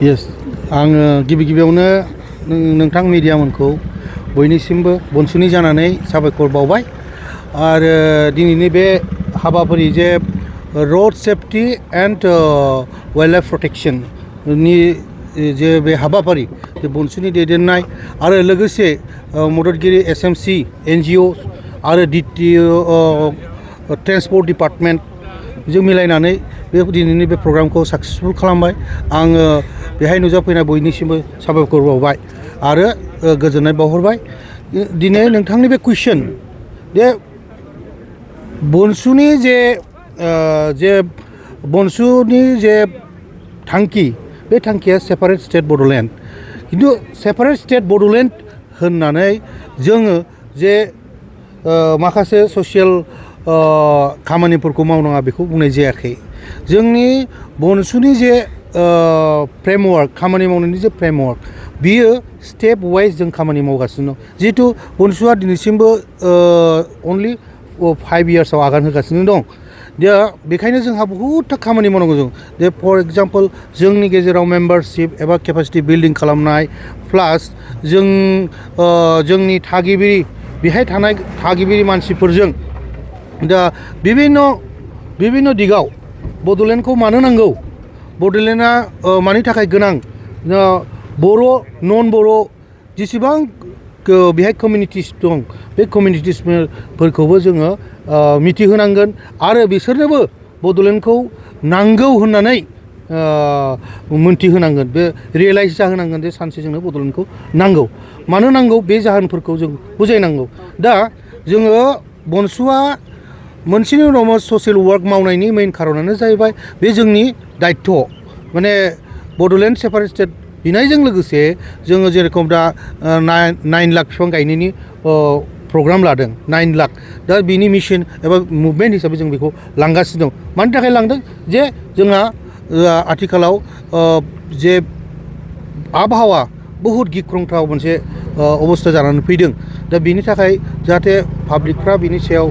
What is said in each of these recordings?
Yes, आङो गिबियावनो नोंथां मिडियामोनखौ बयनिसिमबो बनसुनि जानानै साबायखर बावबाय आरो दिनैनि बे हाबाफारि जे road safety and wild life protection नि जे बे हाबाफारि जे बनसुनि दैदेननाय आरो लोगोसे मददगिरि एसएमसी एनजिओ आरो ट्रान्सपोर्ट डिपार्टमेंट जों मिलायनानै बे दिनैनि बे प्रग्रामखौ सक्सेसफुल खालामबाय। आङो बेहाय नुजाफैनाय बयनिसिमबो साबायखर बावबाय आरो गोजोननाय बावहरबाय। दिनै नोंथांनि बे कुइसन जे बनसुनि जे बनसुनि जे थांखि बे थांखिया सेपारेट स्टेट बड'लेण्ड, खिन्थु सेपारेट स्टेट बड'लेण्ड होननानै जोङो जे माखासे ससियेल खामानिफोरखौ मावनाङा बेखौ बुंनाय जायाखै। जोंनि बनसुनि जे फ्रेमवर्क खामानि मावनायनि जे फ्रेमवर्क बियो स्टेप वाइज जों खामानि मावगासिनो दं। जिहेतु बनसुआ दिनैसिमबो अनलि 5 इयार्सआव आगान होगासिनो दं। दा बेखायनो जोंहा बहुदथा खामानि मावनांगौ दं। जे फर एग्जाम्पल जोंनि गेजेराव मेम्बारशिप एबा केपासिटि बिल्डिं खालामनाय प्लास जोंनि थागिबि बेहाय थानाय थागिबि मानसिफोरजों दा बिभिन्न दिगाव बड'लेण्डखौ मानो नांगौ, बड'लेण्डआ मानि थाखाय गोनां, बर' नन बर' जेसेबां बेहाय कमिउनिटिस दं बे कमिउनिटिसफोरखौबो जोङो मिथिहोनांगोन आरो बिसोरनोबो बड'लेण्डखौ नांगौ होननानै मोनथिहोनांगोन। बे रियेलाइज जाहोनांगोन जे सानसे जोंनो बड'लेण्डखौ नांगौ। मानो नांगौ बे जाहोनफोरखौ जों बुजायनांगौ। दा जोङो बनसुआ मोनसेनि उनाव ससियेल वार्क मावनायनि मेइन खारनानो जाहैबाय बे जोंनि दायित्व। माने बड'लेण्ड सेपारेट स्टेट बिनायजों लोगोसे जोङो जेरेखम दा 9 लाख बिफां गायनायनि प्रग्राम लादों। 9 लाख दा बिनि मिशन एबा मुभमेन्ट हिसाबै जों बेखौ लांगासिनो दं। मानि थाखाय लांदों जे जोंहा आथिखालाव जे आबहावा बहुद गिख्रंथाव मोनसे अबस्था जानानै फैदों। दा बिनि थाखाय जाहाथे पाब्लिकफ्रा बिनि सायाव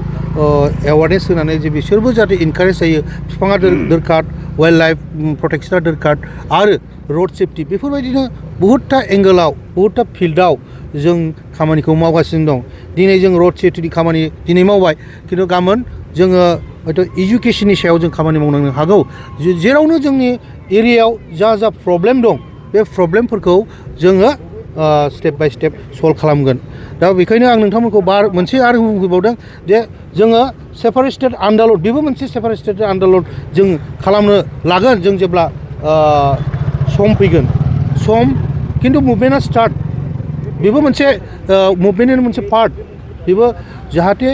एवारनेस होनानै जे बिसोरबो जाहाथे इनकारेज जायो। बिफाङा दरखार, वाइल्ड लाइफ प्रटेक्शना दरखार आरो रोड सेफ्टी बेफोरबायदिनो बहुदथा एंगोलाव बहुदथा फिल्डआव जों खामानिखौ मावगासिनो दं। दिनै जों रोड सेफ्टीनि खामानि दिनै मावबाय, खिन्थु गाबोन जोङो हयथ' इडुकेसननि सायाव जों खामानि मावनो हागौ। जेरावनो जोंनि एरियायाव जा प्रब्लेम दं बे प्रब्लेमफोरखौ जोङो स्टेप बाय स्टेप सल्भ खालामगोन। दा बेखायनो आं नोंथांमोनखौ मोनसे आरो बुंबावदों जे जोङो सेपारेट स्टेट आन्दलन, बेबो मोनसे सेपारेट स्टेट आन्दलन जों खालामनो लागोन जों जेब्ला सम फैगोन। खिन्थु मुभमेन्टआ स्टार्ट, बेबो मोनसे मुभमेन्टनि मोनसे पार्ट। बेबो जाहाथे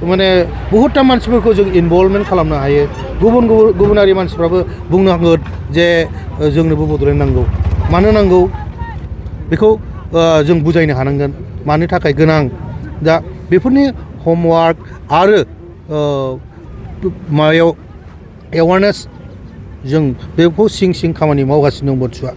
माने बहुदथा मानसिफोरखौ जों इनभल्भमेन्ट खालामनो हायो। गुबुनारि मानसिफ्राबो बुंनो हागोन जे जोंनोबो बड'लेण्ड नांगौ, मानो नांगौ बेखौ जों बुजायनो हानांगोन, मानो थाखाय गोनां। दा बेफोरनि हमवार्क आरो माबायाव एवारनेस जों बेखौ सिं खामानि मावगासिनो दं बनसुआ।